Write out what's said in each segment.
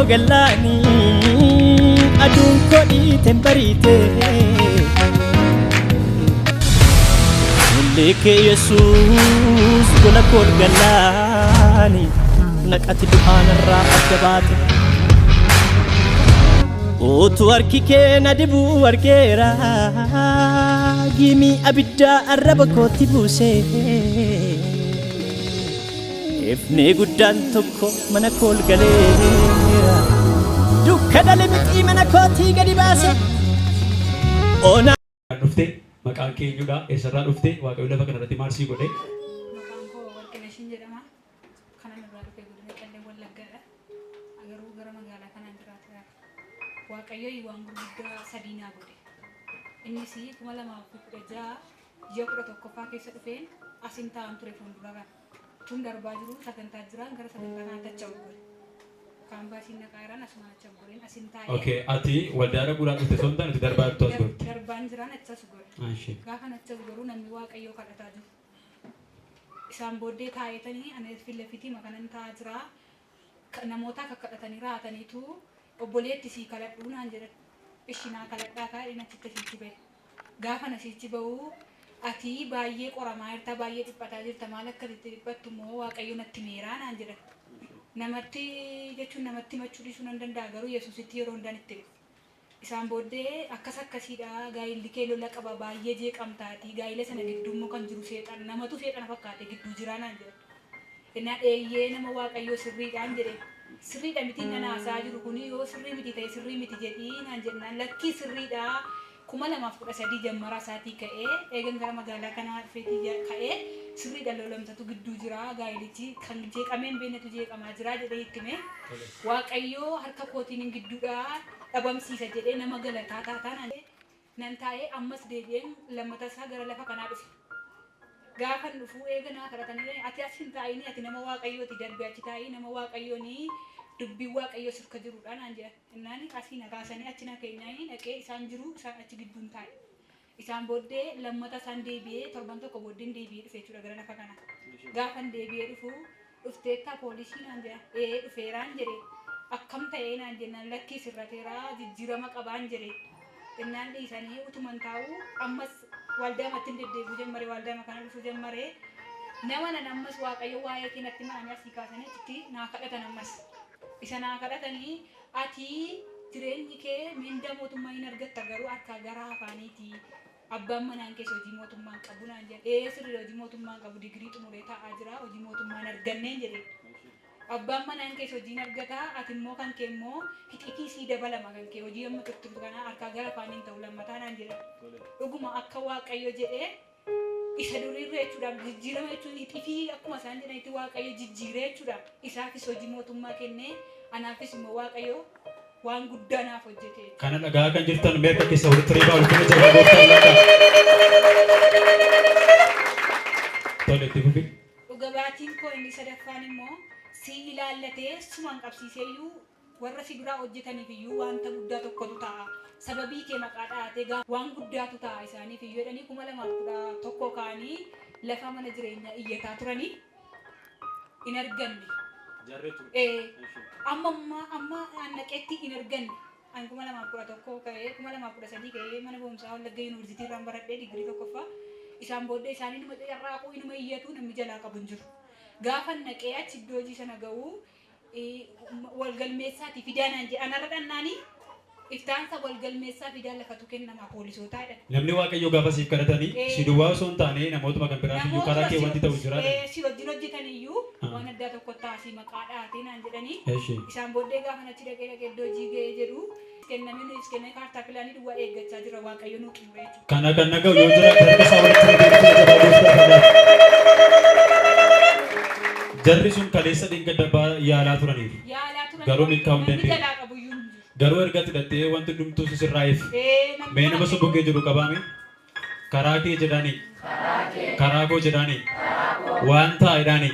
gallaanii aduun koo dhiiteen bariite. Fuulli kee Yesuus gola koo gallaanii naqati du'aan irraa adda baate. Utuu harki kee na dibuu argeera giimii abiddaa arraba kootti buuse. Ifni guddaan tokko mana koo ol galeera. Dukkana limixii mana kootii gadi baase. Ona. Dhufte maqaan kee eenyudha? Eessarraa dhufte? Waaqayyo lafa kanarratti maal sii godhe? Maqaan koo Warqinashiin jedhama. Kanan irraa dhufe godina Qellem Wallaggaadha. Garuu gara magaalaa kanaan jiraata. Waaqayyo waan gurguddaa sadii naa godhe. Innis 2016 ji'a 11ffaa keessa dhufeen asin taa'an ture fuuldura kana. Tun darbaa jiru sagantaa jiraan gara sagantaa kanaatti achi ol gore. Kaambaasiin naqaa jiraan asumaan achi ol goreen asin taa'ee. Okay, ati waldaa dhaquudhaan dhufte osoo hin taane utuu darbaa jirtu as gorte. Darbaan jiraan achi as gore. Anshi. Gaafan achi as goru namni Waaqayyoo kadhataa jiru. Isaan booddee taa'eetanii ani fi lafitii makanan taa'aa jira. Namoota kakkadhatanii raataniitu obboleetti sii kadhadhuu naan jedhan. Ishi naa kadhadhaa kaa jedheen achitti asiichi bahe. Gaafan asiichi bahu ati baay'ee qoramaa jirta, baay'ee dhiphataa jirta, maal akka itti dhiphattu immoo Waaqayyo natti himeera naan jedhan. Namatti jechuun namatti himachuu dhiisuu nan danda'a garuu Yesuusitti yeroo hundaan itti hima. Isaan booddee akkas akkasiidha gaa'illi kee lola qaba baay'ee jeeqamtaati gaa'ila sana gidduu immoo kan jiru seexana namatu seexana fakkaate gidduu jiraa naan jedhan. Innaan eeyyee nama Waaqayyoo sirriidhaan jedheen. Sirriidha mitii nan haasa'aa jiru kuni yoo sirrii miti ta'e sirrii miti jedhii naan jennaan lakkii sirriidha 2013 jammaraa isaatii ka'ee eegan gara magaalaa kanaa dhufeetii ka'ee sirriidha lolamtatu gidduu jira gaa'ilichi kan jeeqamee hin beeknetu jeeqamaa jira jedhee itti hime. Waaqayyoo harka kootiin hin gidduudha dhabamsiisa jedhee nama galataa taataa naan nan taa'ee ammas deebi'een lammata isaa gara lafa kanaa dhufe. Gaafan dhufu eega naa kadhatanii ati as hin taa'inii ati nama Waaqayyooti darbi achi taa'ii nama Waaqayyooni dubbiin Waaqayyoo sirka jirudha naan jedhan. Innaan asii na kaasanii achi na keenyaanii dhaqee isaan jiru isaan achi gidduun taa'e. Isaan booddee lammata isaan deebi'ee torban tokko booddeen deebi'ee dhufe jechuudha gara lafa kanaa. Gaafan deebi'ee dhufu dhufteettaa poolisii naan jedhan. Ee dhufeeraan jedhe. Akkam ta'ee naan jennaan lakkii sirrateeraa jijjiirama qabaan jedhe. Innaan dhiisanii utuman taa'uu ammas waldaamatti hin deddeebi'uu jammare waldaama kana dhufuu jammare. Nama nan ammas Waaqayyo waa'ee kee natti ma'anii asii kaasanii achitti naa kadhatan ammas. Isa naa kadhatanii ati jireenyi kee mindaa mootummaa hin argatta garuu harkaa gara afaaniiti. Abbaan manaan kees hojii mootummaa hin qabu naan jedhan. Ee sirriidha hojii mootummaa hin qabu digirii xumuree taa'aa jira hojii mootummaa hin arganneen jedheen. Abbaan manaan kees hojii hin argata ati immoo kan kee immoo hixitii sii dabalama kan kee hojii amma turtu kana harkaa gara afaanii hin ta'u lammataa naan jedhan. Dhuguma akka Waaqayyo jedhee isa duriirra jechuudhaaf jijjiirama jechuun hixifii akkuma isaan jedhanitti Waaqayyo jijjiiree jechuudha. Isaafis hojii mootummaa kennee anaafis immoo Waaqayyo waan guddaa naaf hojjete. Kana dhaga'aa kan jirtan mee harka keessa walitti reebaa ulfina jabaa gooftaaf laata. Tole itti fufi. Dhuga baatiin koo inni sadaffaan immoo si ilaallatee sumaan qabsiisee iyyuu warra si duraa hojjetaniif iyyuu wanta guddaa tokkotu ta'a. Sababii kee maqaa dha'atee gaafa waan guddaatu ta'a isaaniif iyyuu jedhanii 2011 ka'anii lafa mana jireenyaa iyyataa turanii hin arganne. Ee, amma amma amma an dhaqetti hin arganne. An 2011 ka'ee 2013 ka'ee mana barumsaa Wallagga Yuunivarsiitii irraan baradhee digirii tokkoffaa. Isaan booddee isaanii inuma carraaquu inuma iyyatu namni jalaa qabu hin jiru. Gaafan dhaqee achi iddoo hojii sana ga'u wal galmeessaatii fidaa naan jedhe. Anarra dhannaanii iftaansa wal galmeessaa fidaa lafatu kennamaa poolisootaa jedhan. Namni Waaqayyoo gaafa siif kadhatanii si duwwaa osoo hin taane namootuma kan biraaf iyyuu karaa kee wanti ta'u jira jedhan. Si wajjin hojjetan iyyuu waan addaa tokko taasii maqaa dhahatee naan jedhanii. Isaan booddee gaafan achi dhaqee dhaqee iddoo hojii ga'ee jedhu kennamee nuuf kennamee kaartaa pilaanii duwwaa eeggachaa jirra Waaqayyo nuu xumuree jechuudha. Kana kan dhaga'u yoo jiraate harka isaa walitti reebee ulfina jabaa gooftaaf haa laatu. Jarri sun kaleessa dheengadda yaalaa turaniiru. Yaalaa turan Garuu milkaa'uu hin namni dandeenye. jalaa qabu iyyuu hin jiru. Garuu erga ati dhaqxee wanti hundumtuu si sirraa'eef. Ee, namni Mee nama waan si bukkee jiru qabaame. Karaa kee jedhaani. Karaa koo jedhaani. Waan ta'a jedhaani.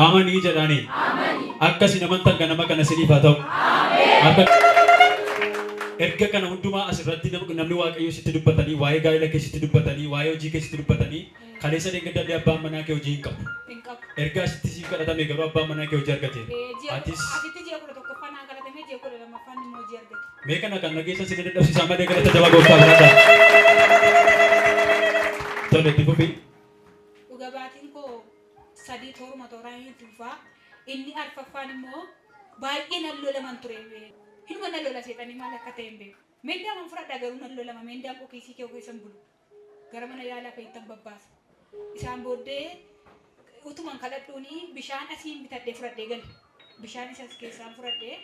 Amanii jedhaani. Akka isin amantan ganama kana isiniif haa ta'u. Harka Erga kana hundumaa asirratti namni Waaqayyoo sitti dubbatanii, waa'ee gaa'ela kee sitti dubbatanii, waa'ee hojii kee sitti dubbatanii, kaleessa dheengadda abbaan manaa kee hojii hin qabu. Hin qabu. Erga asitti siif kadhatame garuu abbaan manaa kee hojii argateera. Ee, ji'a Atis asitti ji'a 11ffaa naa kadhatame. Eebbifamee ji'a 12ffaan immoo hojii argate. Mee kana kan dhageessan sin dadhabsiisaa malee galata jabaa gooftaa biraa. Tole, itti fufi. Dhuga baatiin koo sadii tooruma tooraan inni itti fufaa. Inni arfaffaan immoo baay'ee nan lolaman ture. Hinuma nan lola, seexanii maal akka ta'e hin beeku. Meendaan man fudhadha, garuu nan lolama. Meendaan koo kiisii kee keessa hin bulu. Gara mana yaalaa fayittan babbaasa. Isaan booddee utuman kadhadhuuni bishaan asiin bitadhee fudhadhee gale. Bishaan isas keessaan fudhadhee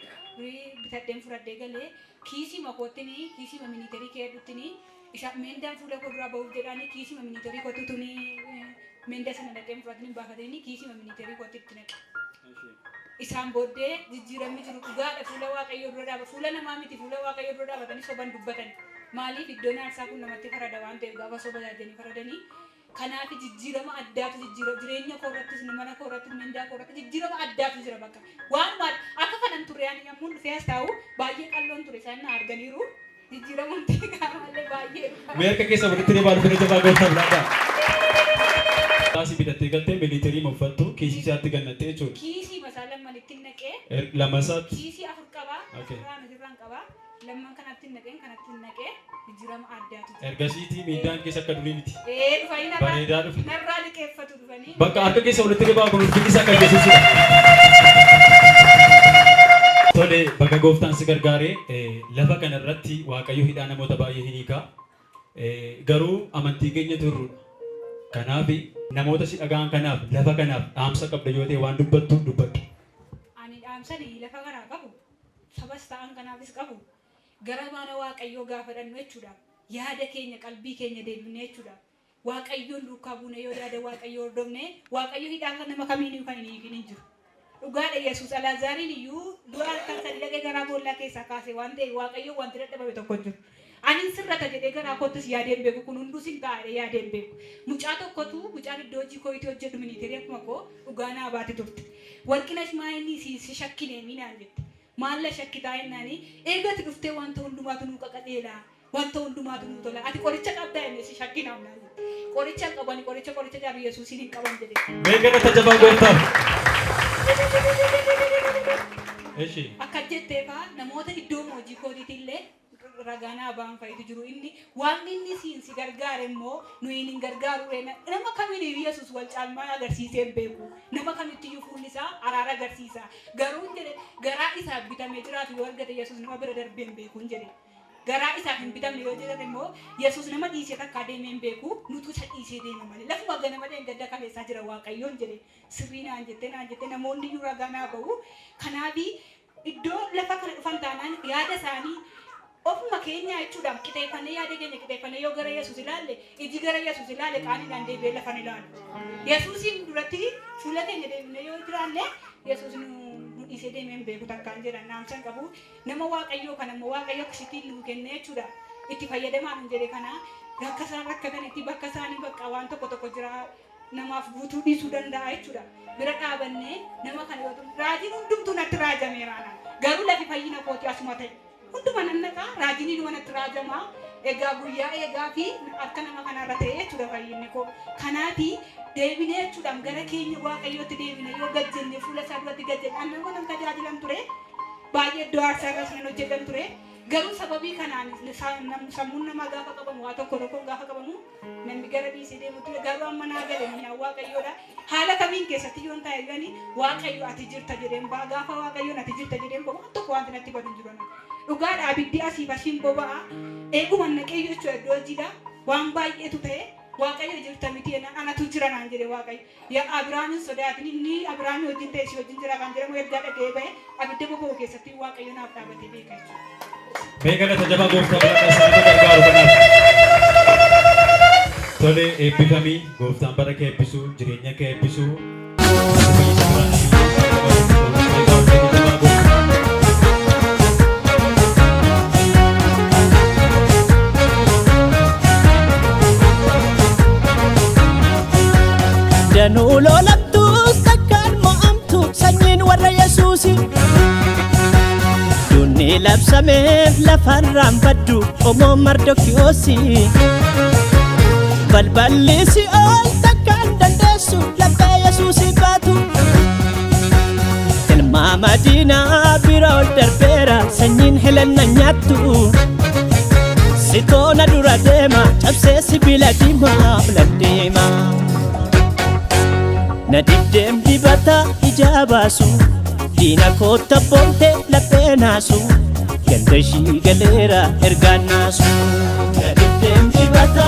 bitadheen fudhadhee galee kiisii makoottinii, kiisii miniterii keedhuttini isa meendaan fuula koo duraa ba'uuf jedhaanii kiisii miniterii kootutunii meendaa sana dhaqeen fudhatanii baafatanii kiisii miniterii kootti itti naqe. Isaan booddee jijjiiramni jiru dhugaadha. Fuula Waaqayyoo dura dhaaba, fuula namaa miti, fuula Waaqayyoo dura dhaabatanii soban dubbatan. Maaliif? Iddoon aarsaa kun namatti farada waan ta'eef, gaafa soba yaadanii faradanii. Kanaaf jijjiirama addaatu jijjiira jireenya koo irrattis, mana koo irrattis, mindaa koo irratti jijjiirama addaatu jira. Bakka waanuma akka kanan ture ani yommuu dhufee as taa'u baay'ee qalloon ture. Isaan na arganiiru, jijjiiramumti qaamallee baay'ee dhufa. Mee harka keessa walitti reebaa, dhufee jabaa gooftaa biraa. Taasii bitattee galtee militarii uffattu kiisii isaatti gannattee jechuudha. Kiisii masaa lamman ittiin naqee. Lama isaatti. Kiisii afur qabaa, afurraan asirraan qabaa, lamman kanatti naqeen, kanatti naqee, jijjiirama addaatu jira. Ergasiitii miindaan keessa akka durii miti. Ee, dhufanii narraa Bareedaa dhufe. narraa liqeeffatu dhufanii. Bakka harka keessa walitti reebaa, kun ulfinni isaa kan Yesuusidha. Tole, bakka gooftaan si gargaaree lafa kana irratti Waaqayyo hidhaa namoota baay'ee hin hiikaa. Garuu amantii keenya turruudha. Kanaaf namoota si dhaga'an kanaaf, lafa kanaaf dhaamsa qabda yoo ta'e, waan dubbattu dubbadhu. Ani dhaamsani lafa kanaa qabu, sabas ta'an kanaafis qabu, gara mana Waaqayyoo gaafa dhannu jechuudha. Yaada keenya, qalbii keenya deebifnee jechuudha. Waaqayyoon duukaa buune, yoo yaada Waaqayyoo hordofne, Waaqayyo hidhaa kan nama kamiiniyyuu kan hin hiikin hin jiru. Dhugaadha, Yesuus Alaazaariin iyyuu du'a halkan 3 dhaqee garaa boollaa keessaa kaase waan ta'eef, Waaqayyo wanti dadhabame tokko hin jiru. Ani sirrata jedhee garaa koottis yaadee hin beeku, kun hunduu sin ta'a jedhee yaadee hin beeku. Mucaa tokkotu, mucaan iddoo hojii kootii hojjedhu miniteerii akkuma koo dhugaa naa baate turte. "Warqinash, maa inni si shakkine naan" jette. "Maal na shakkitaa?" jennaani, "Eegati dhuftee wanta hundumaatu nuu qaqajeelaa. Wanta hundumaatu nuu tola. Ati qoricha qabdaa jennee si shakkinaaf" naan jette. "Qoricha hin qabu ani, qoricha qoricha jaalu Yesuusiin hin qaban" jedhe. Mee galata jabaa gooftaaf. Eshi. Akka jetteefaa namoota iddoo hojii kootiitillee ragaa naa ba'an fa'itu jiru. Inni waan inni siin si gargaare immoo nuyi hin gargaaru ree? Nama kamiin Yesuus wal caalmaa agarsiisee hin beeku. Nama kamittiyyuu fuulli isaa araara agarsiisa. Garuu hin jedhe, garaa isaaf bitamee jiraatu yoo argate, Yesuus nama bira darbee hin beeku hin jedhe. Garaa isaaf hin bitamne yoo jedhan immoo, Yesuus nama dhiisee takkaa deemee hin beeku, nutu isa dhiisee deema malee. Lafuma ganama dheengadda kaleessaa jira Waaqayyoon jedhe. "Sirrii" naan jette, naan jette. Namoonni iyyuu ragaa naa ba'u. Kanaafi iddoo lafa kana dhufan taanaan yaada isaanii ofuma keenya jechuudhaan qixeeffannee, yaada keenya qixeeffannee yoo gara Yesuus ilaalle, iji gara Yesuus ilaale qaaniidhaan deebi'ee lafa ni ilaalu. Yesuusiin duratti fuula keenya deebinee yoo jiraanne, Yesuus nu dhiisee deemee hin beeku takkaan jedhan naamsan qabu. Nama Waaqayyoo kana immoo Waaqayyo akkasittiin nuu kennee jechuudha. Itti fayyadamaa nun jedhe. Kana bakka isaan rakkatanitti, bakka isaanii bakka waan tokko tokko jira, namaaf guutuu dhiisuu danda'a jechuudha. Bira dhaabannee nama kana yoo ta'u, raajiin hundumtuu natti raajameera anaan. Garuu lafi fayyina kooti asuma ta'e. Hunduma nan naqaa, raajiin inuma natti raajamaa. Egaa guyyaa eegaa fi harka nama kanarra ta'e jechuudha fayyinni koo. Kanaafi deebinee jechuudhaan gara keenya Waaqayyootti deebine, yoo gad jenne, fuula isaa duratti gad jenne. Ani nama nan tajaajilan ture. Baay'ee iddoo aarsaa irras nan hojjedhan ture. Garuu sababii kanaan sammuun namaa gaafa qabamu, waa tokko tokkoon gaafa qabamu, namni gara dhiisee deemu ture. Garuu amma naa gale, mi'aan Waaqayyoodha. Haala kamiin keessatti yoon taa'e gani, "Waaqayyo ati jirta" jedheen ba'a. Gaafa "Waaqayyoon ati jirta" jedheen ba'a, waan tokko wanti natti badu hin jiru. Dhugaadha, abiddi asiif ashiin boba'a. Eeguma naqee jechuudha iddoo hojiidha. Waan baay'eetu ta'e. "Waaqayyo jirta miti?" jennaan, "Anatu jira" naan jedhe Waaqayyo. "Yaa Abiraam, hin sodaatin, inni Abiraamii wajjin ta'e si wajjin jira" kan jedhamu ergaa dhaga'ee bahe, abidda boba'u keessatti Waaqayyo naaf dhaabatee beeka jechuudha. Mee galata jabaa gooftaa biraa kan nama gargaaru kanaaf. Tole, eebbifamii, gooftaan bara kee eebbisuu, jireenya kee eebbisuu. Ati fayyisa biraan. Jabaa gooftaa. Danuu lolamtus takkaan mo'amtu sanyiin warra Yesuusi. Dunni labsameef lafarraan baddu qomoo Mardokiyoosi. Balballi si'ool takkaan dandeessu laphee Yesuusi baatu. Ilma Madiinaa bira ol darbeera. Sanyiin helenna nyaattu. Sitoona dura deema cabsee sibiila diimaa filan deema. Na dibdeem dibata ijaa baasu diina kootta boontee laphee naasu ganda ishii galeera ergaan naasu. Na dibdeem dibata.